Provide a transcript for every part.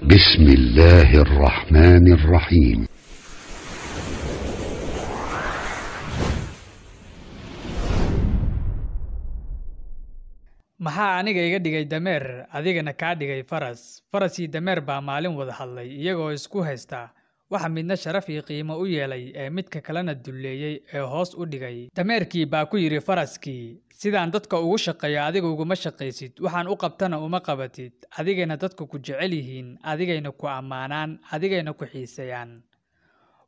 بسم الله الرحمن الرحيم. Maxaa aniga iga dhigay dameer, adigana kaa dhigay faras? Faras iyo dameer baa maalin wada hadlay iyagoo isku haysta waxa midna sharaf iyo qiimo u yeelay ee midka kalena dulleeyey ee hoos u dhigay. Dameerkii baa ku yidhi faraskii, sidaan dadka ugu shaqeeyo adiga uguma shaqaysid, waxaan u qabtana uma qabatid, adigayna dadku ku jecel yihiin, adigayna ku ammaanaan, adigayna ku xiiseeyaan.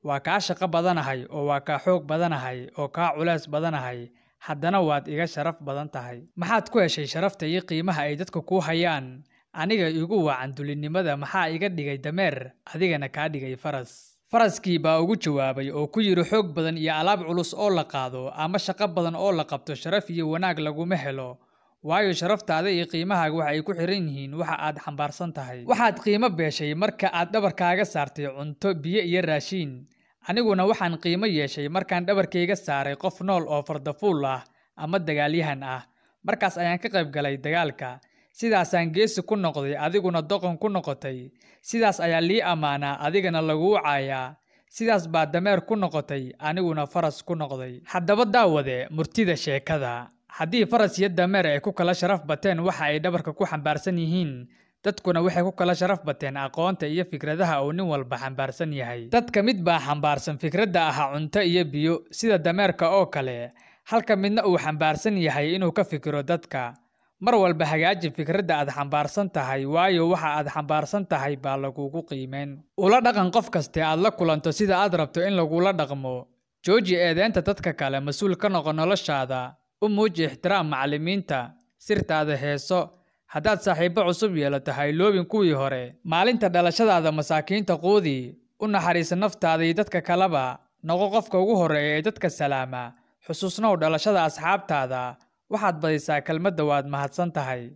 Waa kaa shaqo badanahay oo waa kaa xoog badanahay oo kaa culays badanahay, haddana waad iga sharaf badan tahay. Maxaad ku heshay sharafta iyo qiimaha ay dadku kuu hayaan? Aniga igu wacan dulinimada maxaa iga dhigay dameer, adigana kaa dhigay faras? Faraskii baa ugu jawaabay oo ku yidhi, xoog badan iyo alaab culus oo la qaado ama shaqo badan oo la qabto sharaf iyo wanaag laguma helo, waayo sharaftaada iyo qiimahaaga waxa ay ku xiran yihiin waxa aad xambaarsan tahay. Waxaad qiimo beeshay marka aad dhabarkaaga saartay cunto, biyo iyo raashiin. Aniguna waxaan qiimo yeeshay markaan dhabarkayga saaray qof nool oo fardafuul ah ama dagaalyahan ah. Markaas ayaan ka qayb galay dagaalka. Sidaasaan geesi ku noqday, adiguna doqon ku noqotay. Sidaas ayaa lii ammaanaa, adigana laguu caayaa. Sidaas baa dameer ku noqotay, aniguna faras ku noqday. Haddaba daawade murtida sheekada. Haddii faras iyo dameer ay ku kala sharaf bateen waxa ay dhabarka ku xambaarsan yihiin, dadkuna waxay ku kala sharaf bateen aqoonta iyo fikradaha uu nin walba xambaarsan yahay. Dadka mid baa xambaarsan fikradda ah cunto iyo biyo sida dameerka oo kale, halka midna uu xambaarsan yahay inuu ka fikiro dadka. Mar walba hagaaji fikradda aad xambaarsan tahay, waayo waxa aad xambaarsan tahay baa lagugu qiimeyn. Ula dhaqan qof kaste aad la kulanto sida aad rabto in lagula dhaqmo. Jooji eedeynta dadka kale, mas'uul ka noqo noloshaada. U muuji ixtiraam macallimiinta, sirtaada heeso. Haddaad saaxiibo cusub yeelato, ha iloobin kuwii hore. Maalinta dhalashadaada masaakiinta quudi, u naxariisa naftaada iyo dadka kaleba. Noqo qofka ugu horreeya ee dadka salaama. Xusuusnow dhalashada asxaabtaada. Waxaad badisaa kelmadda waad mahadsan tahay.